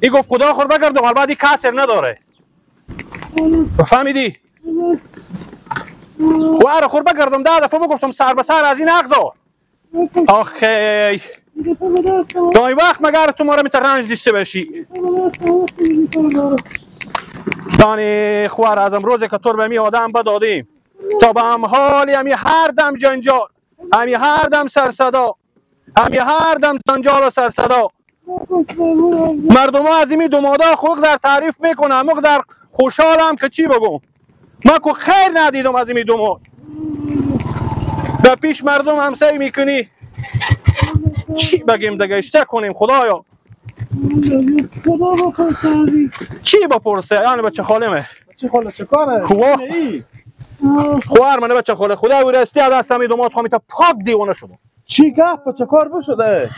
ای گفت خدا خور بگردم حال بعد این کسر نداره. فهمیدی؟ خوار خور بگردم 10 دفعه بگفتم سر به سر از این اغزار. آخی تا این وقت مگر تو ما را میتر رنج دیشته بشی. دانی خوار از امروز که تو به می آدم بدادیم تا به هم حالی همی هر دم جنجال، همی هر دم سرصدا، همی هر دم جنجال و سرصدا. مردم ها از این دومادا خوب در تعریف میکنم، مقدر خوشحالم که چی بگم. من که خیر ندیدم از این دوماد. در پیش مردم همسایه میکنی چی بگیم دیگه، چه کنیم خدایا؟ چی بپرسه؟ یعنی بچه خالمه. بچه خاله چه کاره؟ خوار منه بچه خاله، خدا ورستی از دستم دوماد خوامی تا پاک دیوانه شدم. چی گپ چه کار بشده؟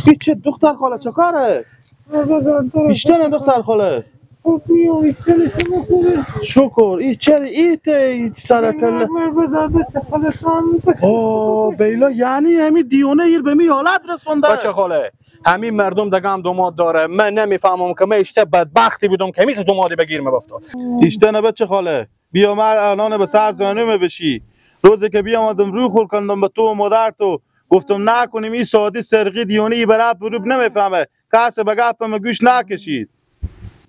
این چه دختر خاله چه کاره؟ بیشتر دختر خاله. شکر این چرا ایت سر کله؟ اوه بیلا یعنی همین دیونه ایر به می حالت رسونده. بچه خاله همین مردم دیگه هم دوماد داره. من نمیفهمم که من اشته بدبختی بودم که همیشه دومادی بگیر می افتاد. اشته نه بچه خاله، بیا من الان به سر زانومه بشی. روزی که بیامدم روی خور کندم به تو و مادر تو گفتم نکنیم این سادی سرقی دیونه ای برای بروب نمیفهمه، کس به گپم گوش نکشید.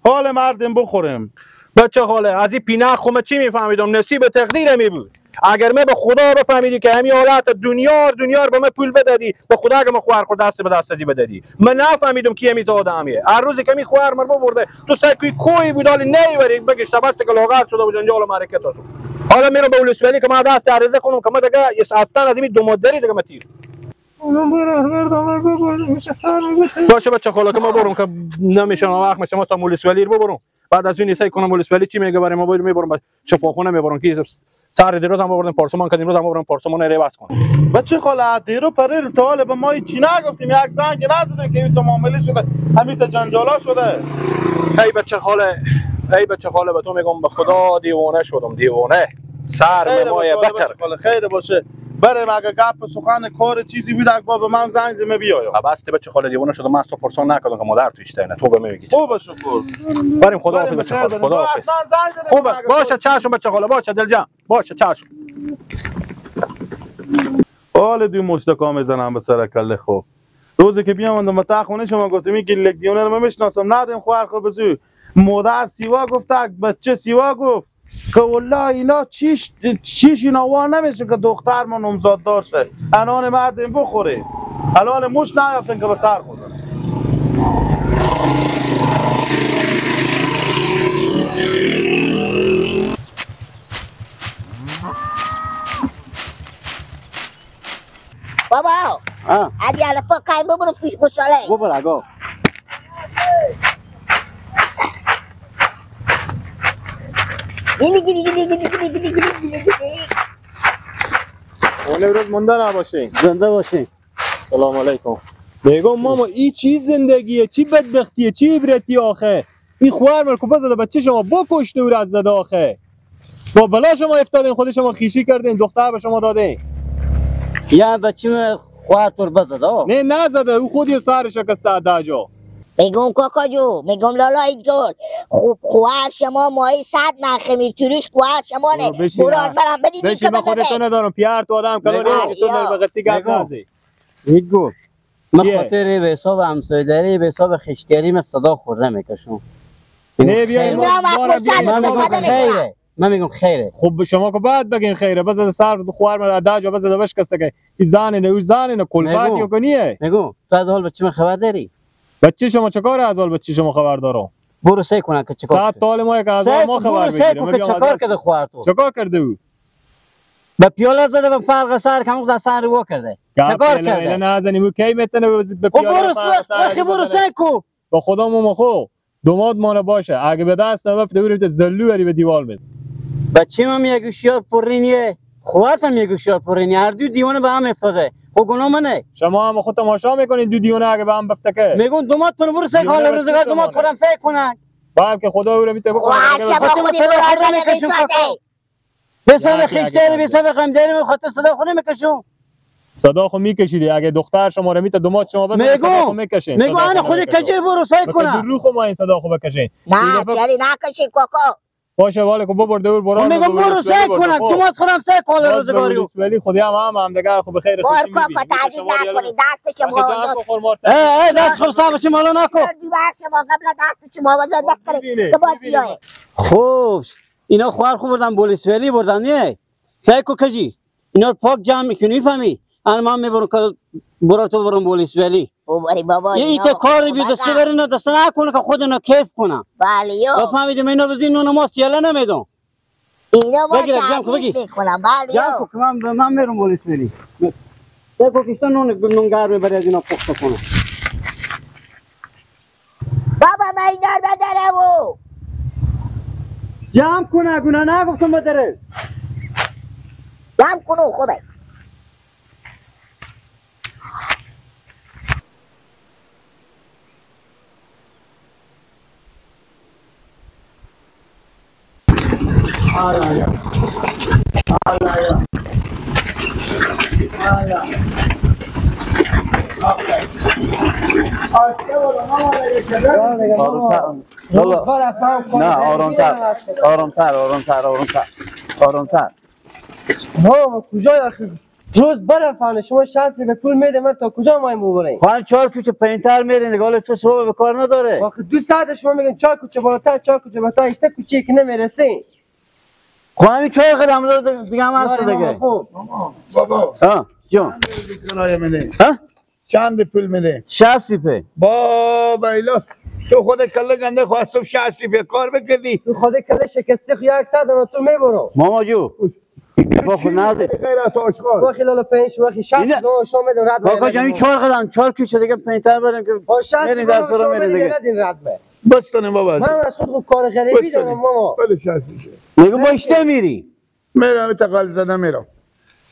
حال مردم بخوریم. بچه خاله از این پینه خمه چی میفهمیدم؟ نصیب تقدیر می بود. اگر من به خدا بفهمیدی که همین حالت دنیا دنیا به من پول بدادی، به خدا اگه من خوار خود دست به دست دی بدادی. من نفهمیدم کی همی تا آدمیه. هر روزی که می خوار مر برده تو سر کوی کوی بود حالی نیوری بگش بس که لاغر شده و جنجال و معرکت هست. حالا میرم به ولسوالی که من دست عرضه کنم که من دیگه اصلا از این دومادری دیگه من تیر. باشه بچه خاله که ما برم که نمیشه وقت میشه ما تا ولسوالی رو ببرم. بعد از اون سعی کنم ولسوالی چی میگه برای ما باید میبرم شفاخونه میبرم که سر دیروز هم بردم پارسمان که امروز هم بردم پارسمان رو عوض کنم. بچه خاله دیرو پریر تا حالا به ما چی نگفتیم، یک زنگ نزدیم که این تو معامله شده، همین تا جنجالا شده. ای بچه خاله، ای بچه خاله به تو میگم به خدا دیوانه شدم، دیوانه سر مای بتر. خیر باشه بریم اگه گپ سخن کار چیزی بود اگه به من زنگ زنم بیایم. بس بچه خاله دیوانه شدم، من از تو پرسان نکردم که مادر تو ایشته نه تو به من میگی. خوب شکر. بریم خدا حافظ بچه خاله، خدا حافظ. خوب باشه چشم بچه خاله، باشه دلجان، باشه چشم. حال دی مشتکا میزنم به سر کله. خوب روزی که بیام به تا خونه شما گفتم این گلک دیوانه رو من میشناسم، ندیم خوار خو بزو. مادر سیوا گفت بچه سیوا گفت که والله اینا چیش چیش اینا وار نمیشه که دختر ما نامزاد داشته. الان مردم بخوره الان موش نیافتن که به سر خورد. بابا ادی الفا کایم ببرو پیش گساله ببر آقا. گیلی گیلی گیلی گیلی گیلی گیلی گیلی گیلی. اون روز مونده نباشین. زنده باشین. سلام علیکم. میگم ماما این چی زندگیه، چی بدبختیه، چی عبرتی آخه. این خوار ملکو بزده بچه شما بکشته او را زده آخه. با بلا شما افتادین، خود شما خیشی کردین، دختر به شما دادین. یا بچه خوار تور بزده؟ نه نزده، او خودی سر شکسته ده جا. میگم کاکا جو، میگم لالا ایدگل، خوب خواهر شما ماهی 100 من خمیر توریش خواهر شما نه برار برم بدی بشین. من خودتو ندارم پیار تو آدم کلانی که تو در بغتی گپ نزی. میگو من خاطر به حساب همسایه‌داری به حساب خشتری من صدا خورده میکشم. نه بیای خیره. من میگم خیره. خب شما که باید بگین خیره. بزد سر خواهر من ده جا بزد بشکسته که این زانه نه او زانه نه کلفتی کنیه. میگم تو از حال بچه من خبر داری؟ بچه شما چه کاره از حال بچه شما خبر دارم؟ برو سعی کنه که چیکار. ساعت طال ما که از ما خبر بگیریم. برو سعی کن که چیکار کرده خواهر تو. چیکار کرده او؟ به پیاله زده به فرق سر کم در سر وا کرده. چیکار کرده؟ نه نزنیم او کی میتونه به پیاله فرق سر. برو سعی کو. با خدا ما خو دوماد مانه باشه اگه به دست نبفته او رو زلو بری به دیوال بزن. بچه من یک گوشیار پرینیه، خواهرم یک گوشیار پرینیه، هر دو دیوانه به هم افتاده. خب گناه منه. شما هم خود تماشا میکنید دو دیونه اگه به هم بفته که میگم دوماتون برو سعی حال روزگار دومات خودم سعی کنن. بلکه خدا او رو میته بکنه. به حساب خشتری به حساب غمداری من خاطر صدا خونه میکشم. صدا خو میکشیدی اگه دختر شما رو میته دومات شما بزنه صدا خو میکشین. میگم انا خود کجی برو سعی کنه. رو خو ما این صدا خو بکشین. نه چری نکشی کوکو. باشه والا کو ببر دور برو. میگم برو سعی کنه دومات خودم سعی کنه روزگاریو. ولی خودی هم دیگه خو بخیر خوشی میبینی. کوکو تعجیل نکنی دست شما. ای دست خو صاحب چی مالا نکو. شما قبل دست شما وزن نکنی. تو باید بیای. خوب اینا خوار خو بردن بولیس ولی بردن نه. سعی کو کجی اینا رو پاک جمع میکنی میفهمی؟ انا من میبرم که برو تو برم بولیس ولی. بابا بابا یه ایتا کاری بی دسته بری نه دسته نکنه که خود اینا کیف کنم. بله یو. بفهمیدیم اینا بزین نون ما سیاله نمیدم. اینا ما تعجیل میکنم. بله یو. جمع کن من میرم بولیس ولی. سعی کو کشتا نون گرمه برای از اینا پخته کنم. بابا من اینا رو بدارم و جمع کنه گناه نگفتم بداره. جمع کنو خوبه. آره آره آره نه آرامتر آرامتر آرامتر آرامتر آرامتر. ها کجا آخه روز برفانه شما شانسی به پول میده من تا کجا مایم ببریم؟ خانم 4 کوچه پایین‌تر میرین دیگه تو صبح به کار نداره. آخه 2 ساعت شما میگن 4 کوچه بالاتر 4 کوچه بالاتر 8 کوچه که نمیرسین. خب همین 4 قدم داره دیگه هم هست دیگه. خب بابا ها جون ها چند پول میده؟ 60 روپیه. بابا ایلا تو خود کله گنده خواستم 60 روپیه کار بکردی. تو خود کله شکسته خو 100 من تو میبرم. ماما جو با خود نازه غیرت آشغال. وخی لالا 5 وخی 60 شما میدم رد. کاکا جان 4 قدم 4 کوچه دیگه پایین‌تر بریم که میرین در سر میرین دیگه. رد می. بستنه بابا. من از خود کار غریبی دارم ماما. بله 60 روپیه. میگم با اشته میری. میرم تقال زدم میرم.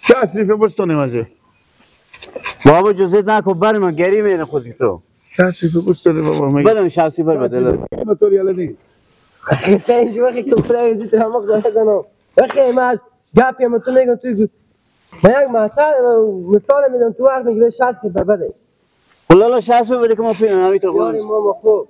60 روپیه بستنه مزه. بابا جزت نکن بر من گری میره خودی تو. 60 روپیه بستنه بابا میگم. بدم 60 روپیه بده. تو یالا نی. 5 وقتی که خدای زیت هم مقدار وقتی ما گپی هم تو میگم تو من یک مثال میدم تو وقت میگه 60 روپیه بده. والله 60 روپیه بده که ما پول نمیتونم. یاری ماما خوب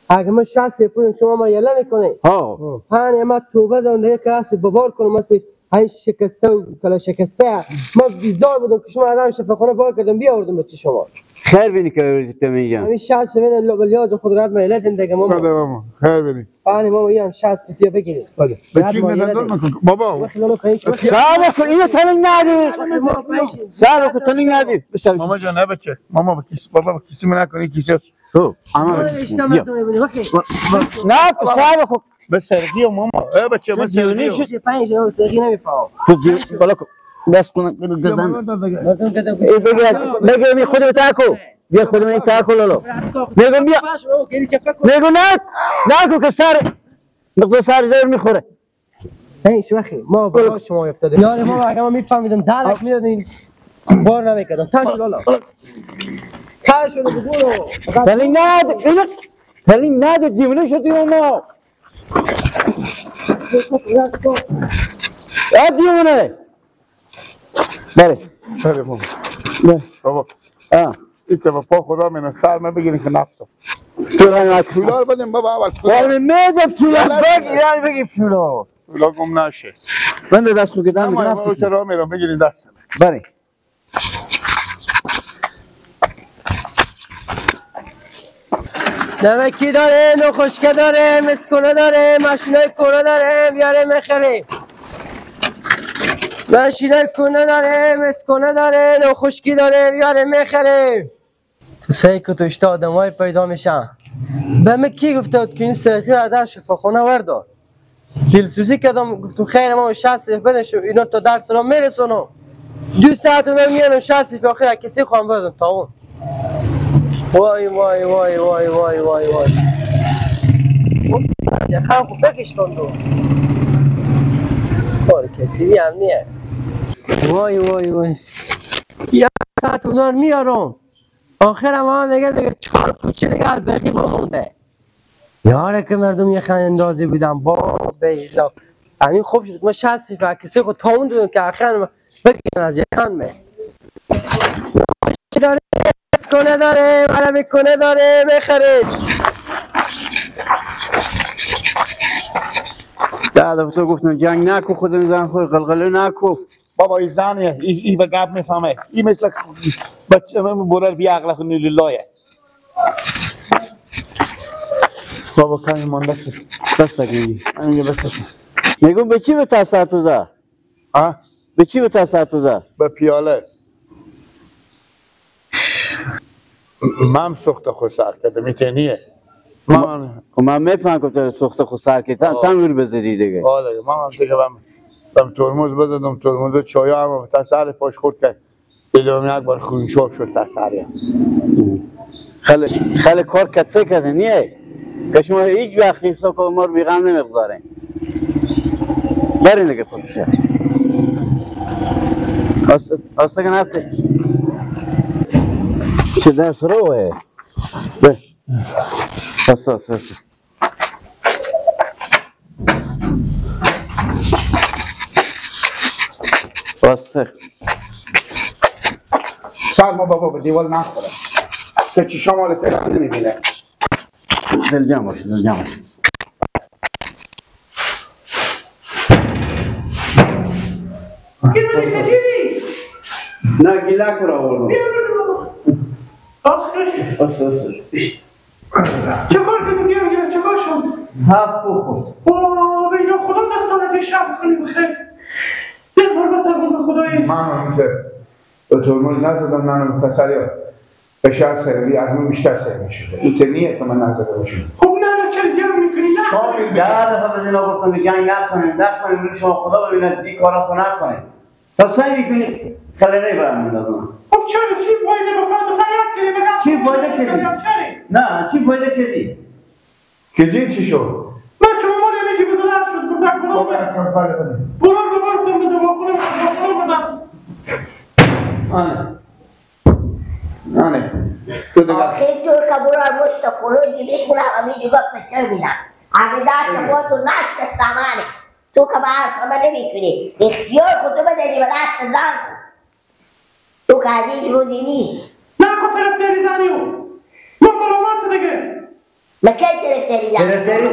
اگه ما 60 روپیه شما ما یلا میکنی. ها هان ما توبه دادم دیگه کلاس ببار کنم مثل این شکسته و کلا شکسته ما بیزار بودم که شما آدم شفاخانه بار کردم بیاوردم بچه شما. خیر بینی که تو میگم. همین 60 روپیه لبلیاز خود رد ما یلا دیگه ماما. بده ماما خیر بینی. آنی ماما این 60 روپیه بگیرید. بده. بچی ندار مکن بابا. صبر کن اینو تنگ ندی. صبر کن تنگ ندی. ماما جان نه بچه ماما با کیسه بابا با کیسه من نکنی کیسه. خب اما نه صبر کن. بس سرقی ماما ای بچه بس سرقی. 5 رو سرقی نمیفهم. بالا دست کن گردن. ای بگیر می خودت تاکو. بیا خودم این تاکو لالو. میگم بیا. میگم نه نکو که سر مقدار سر دور میخوره. هیچ وقتی ما با شما افتاده. یار ما اگه ما میفهمیدم دلک میدادین بار نمیکردم. تا شد لالا. تا شد بگو. تلی ند تلی ند دیوونه شدی ما. ای دیوونه. بله. بله بابا. بابا. ایت با پا خدا من سر من بگیرین که نفتم. پولار بدیم بابا اول. پولار میدم پولار بگیر بگیر پولار. پولار گم نشه. من دست خو گردن میگیرم. من چرا میرم بگیرین دست. بله. نمکی داره، نخشکه داره، مسکونه داره، ماشینای کونه داره، بیاره میخریم. ماشینای کونه داره، مسکونه داره، نخشکی داره، بیاره میخریم. تو سعی که تو اشتا آدم های پیدا میشن. به من کی گفته بود که این سرخی را در شفاخانه وردار؟ دلسوزی کردم گفتم خیر ما 60 بده اینا تا درس را میرسونم. 2 ساعت من میانم 60 آخر کسی خواهم بردم تا اون. وای وای وای وای وای وای وای. خب خوب بکشتون دو. کار کسی هم نیه. وای وای وای. یه ساعت اونا رو میارم. آخر هم دیگه 4 کوچه دیگه الباقی با مونده. یاره که مردم یه خندازی بودن با بیلا. همین خوب شد ما 60 کسی خود تا اون دادم که آخر بکشن از یکان می. کنه داره عربی کنه داره میخرید. ده دفعه تو گفتم جنگ نکو، خودم زن خود قلقله نکو. بابا این زنه ای به گپ میفهمه، ای مثل بچه من برر بی عقل خو نیلایه. بابا کمی مانده شد. بس دیگه همینجا بس شد. میگم به چی به تاثر زد؟ ها؟ به چی به تاثر زد؟ به پیاله. من سوخت خود سر کردم میتونیه. من میفهم که تو سوخت خود سر کردم تنور بزدی دیگه. آره من هم دیگه بم ترمز بزدم، ترمز چای هم تا سر پاش خورد کرد. دیدم یک بار خونشور شد تا سر. خیلی خیلی کار کته کرده نیه که شما هیچ وقت حساب که ما رو بیغم نمیگذارین. برین دیگه خودشه. آسته که نفته. چه درس روه؟ به. آسته آسته آسته. آسته. سر ما بابا به دیوال نخوره. که چشام مال تهران نمیبینه. دل جمع باشه، دل جمع باشه. نه گیلک رو آوردم. آخه آسه آسه. چه کار کردیم گیر گیر چه کار شد؟ هفت پو خورد. اوه به اینا خدا دستانت یه شب کنیم بخیر. دل مروت به خدایی. من هم که به ترمز نزدم، من تسلی بشه سروی از من بیشتر سروی شده. این تنیه که من نزده باشم. خب نه نه چرا جرم میکنی؟ نه. ده دفعه به اینا گفتم که جنگ نکنیم نکنیم، شما خدا ببیند این کارا خو نکنیم. تا سعی میکنی خلله برام میندازن. خب چرا چی فایده بخوام مثلا یک کردی بگم چی فایده کردی؟ نه چی فایده کردی؟ کجی چی شد؟ من شما مال میگی بود در شد گفتم برو بابا کم فایده بده. برو برو گفتم بده واقعا برو. آره آره تو دیگه آخه طور که برو مشت خروجی میخورم امی دیگه پتر میدم. اگه دست با تو نشت سمانه تو که به حرف من نمیکنی، اختیار خودتو بدهی به دست زن خود. تو که از هیچ روزی نیست. نه که طرفداری زنی او من ملامت دیگه. من کی طرفداری زنی؟ طرفداری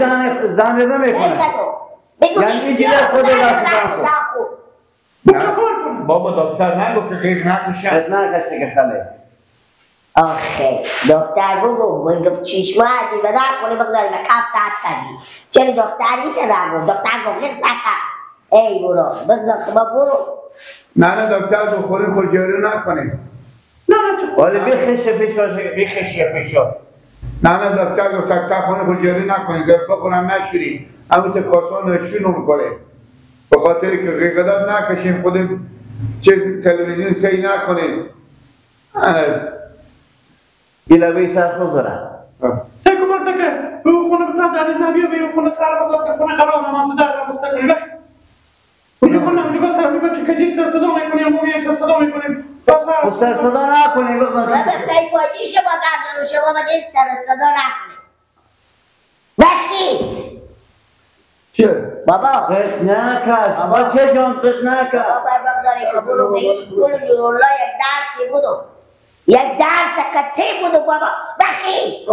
زن رو نمیکنه. بگو یعنی جیده خود دست زن خود. بابا دکتر نگو که غیر نکشه. نکشه که خاله. آخه دکتر بگو من گفت چشمه ازی بدر کنی بگذاری به کف دست دادی. چرا دکتری که نگو؟ دکتر گفت غیر نکن. ای برو بگذار که با برو. نه نه دکتر گفت خوریم خود جاری نکنی. نه نه چه ولی بیخشه پیش باشه. بیخشه پیش. نه نه دکتر گفت تک تک خونه خود جاری نکنی، ظرفا خونم نشوری. همون تا کاسان نشون میکنه. به خاطر که غیقدات نکشیم خودم چیز تلویزیون سی نکنیم. گیلابی سر خود تکو مرده که به او خونه بتن دریز نبیا به او خونه سر بگذار که خونه خراب هم در را بسته کنی. اونجا خونه اونجا سر می بچه کجی سر صدا میکنیم ما میایم سر صدا میکنیم. خب سر صدا نکنیم بگذار. بابا پی فایدی شما دردن و شما باید سر صدا نکنیم. وقتی چیه؟ بابا قیق نکش بابا چه جان قیق نکش. بابا بگذاری که برو به این گل جلولا یک درسی بودو، یک درس کتی بودو بابا. بخی